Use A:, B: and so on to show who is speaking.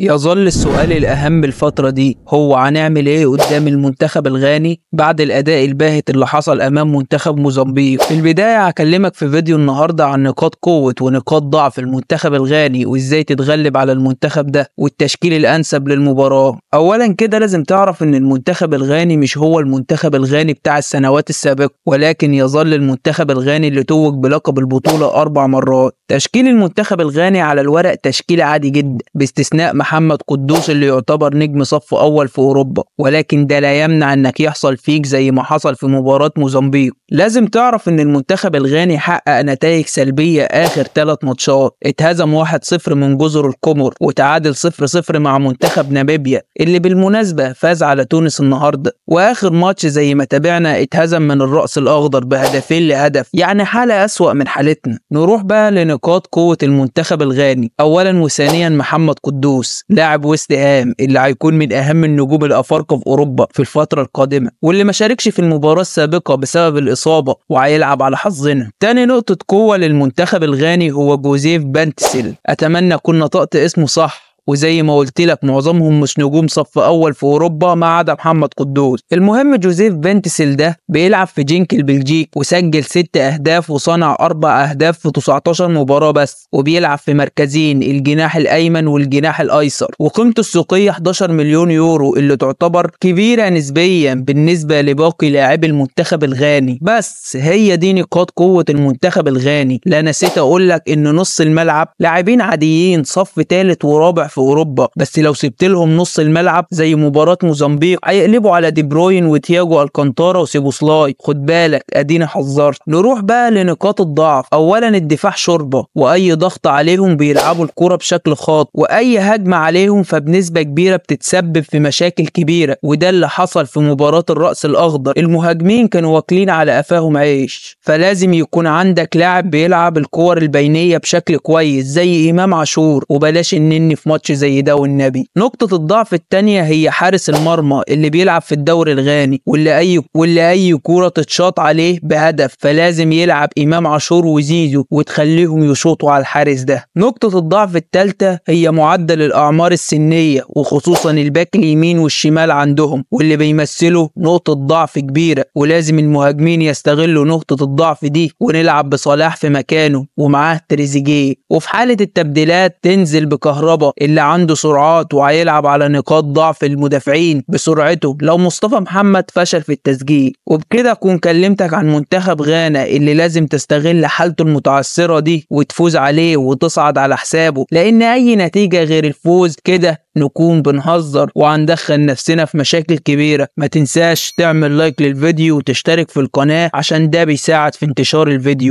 A: يظل السؤال الأهم الفترة دي هو هنعمل ايه قدام المنتخب الغاني بعد الأداء الباهت اللي حصل أمام منتخب موزمبيق. في البداية هكلمك في فيديو النهاردة عن نقاط قوة ونقاط ضعف المنتخب الغاني وازاي تتغلب على المنتخب ده والتشكيل الأنسب للمباراة. أولا كده لازم تعرف إن المنتخب الغاني مش هو المنتخب الغاني بتاع السنوات السابقة، ولكن يظل المنتخب الغاني اللي توج بلقب البطولة 4 مرات. تشكيل المنتخب الغاني على الورق تشكيل عادي جدا باستثناء محمد قدوس اللي يعتبر نجم صف أول في أوروبا، ولكن ده لا يمنع إنك يحصل فيك زي ما حصل في مباراة موزمبيق. لازم تعرف إن المنتخب الغاني حقق نتائج سلبية آخر 3 ماتشات، اتهزم 1-0 من جزر القمر وتعادل 0-0 مع منتخب ناميبيا اللي بالمناسبة فاز على تونس النهاردة، وآخر ماتش زي ما تابعنا اتهزم من الرأس الأخضر ب2-2، يعني حالة أسوأ من حالتنا. نروح بقى لنقاط قوة المنتخب الغاني. أولا وثانيا محمد قدوس لاعب ويست هام اللي هيكون من أهم النجوم الأفارقة في أوروبا في الفترة القادمة، واللي ما شاركش في المباراة السابقة بسبب الإصابة وهيلعب على حظنا. تاني نقطة قوة للمنتخب الغاني هو جوزيف بانتسيل، أتمنى أكون نطقت اسمه صح، وزي ما قلت لك معظمهم مش نجوم صف اول في اوروبا ما عدا محمد قدوس. المهم جوزيف بنتسل ده بيلعب في جينك البلجيك وسجل 6 اهداف وصنع 4 اهداف في 19 مباراة بس، وبيلعب في مركزين الجناح الايمن والجناح الايسر، وقيمته السوقية 11 مليون يورو اللي تعتبر كبيرة نسبيا بالنسبة لباقي لاعبي المنتخب الغاني. بس هي دي نقاط قوة المنتخب الغاني. لا نسيت اقول لك ان نص الملعب لاعبين عاديين صف ثالث ورابع في اوروبا، بس لو سبت لهم نص الملعب زي مباراة موزمبيق هيقلبوا على دي بروين وتياجو الكانتارا وسيبوسلاي، خد بالك ادينا حذرت. نروح بقى لنقاط الضعف. اولا الدفاع شوربة، واي ضغط عليهم بيلعبوا الكرة بشكل خاطئ، واي هجمة عليهم فبنسبة كبيرة بتتسبب في مشاكل كبيرة، وده اللي حصل في مباراة الرأس الاخضر، المهاجمين كانوا واكلين على قفاهم عيش. فلازم يكون عندك لاعب بيلعب الكور البينية بشكل كويس زي امام عاشور، وبلاش النني في ماتش زي ده والنبي. نقطة الضعف التانية هي حارس المرمى اللي بيلعب في الدوري الغاني واللي أي كورة تتشاط عليه بهدف، فلازم يلعب إمام عاشور وزيزو وتخليهم يشوطوا على الحارس ده. نقطة الضعف التالتة هي معدل الأعمار السنية، وخصوصا الباك اليمين والشمال عندهم واللي بيمثلوا نقطة ضعف كبيرة، ولازم المهاجمين يستغلوا نقطة الضعف دي ونلعب بصلاح في مكانه ومعاه تريزيجيه. وفي حالة التبديلات تنزل بكهربا اللي عنده سرعات وهيلعب على نقاط ضعف المدافعين بسرعته لو مصطفى محمد فشل في التسجيل. وبكده اكون كلمتك عن منتخب غانا اللي لازم تستغل حالته المتعثرة دي وتفوز عليه وتصعد على حسابه، لان اي نتيجة غير الفوز كده نكون بنهزر وهندخل نفسنا في مشاكل كبيرة. ما تنساش تعمل لايك للفيديو وتشترك في القناة عشان ده بيساعد في انتشار الفيديو.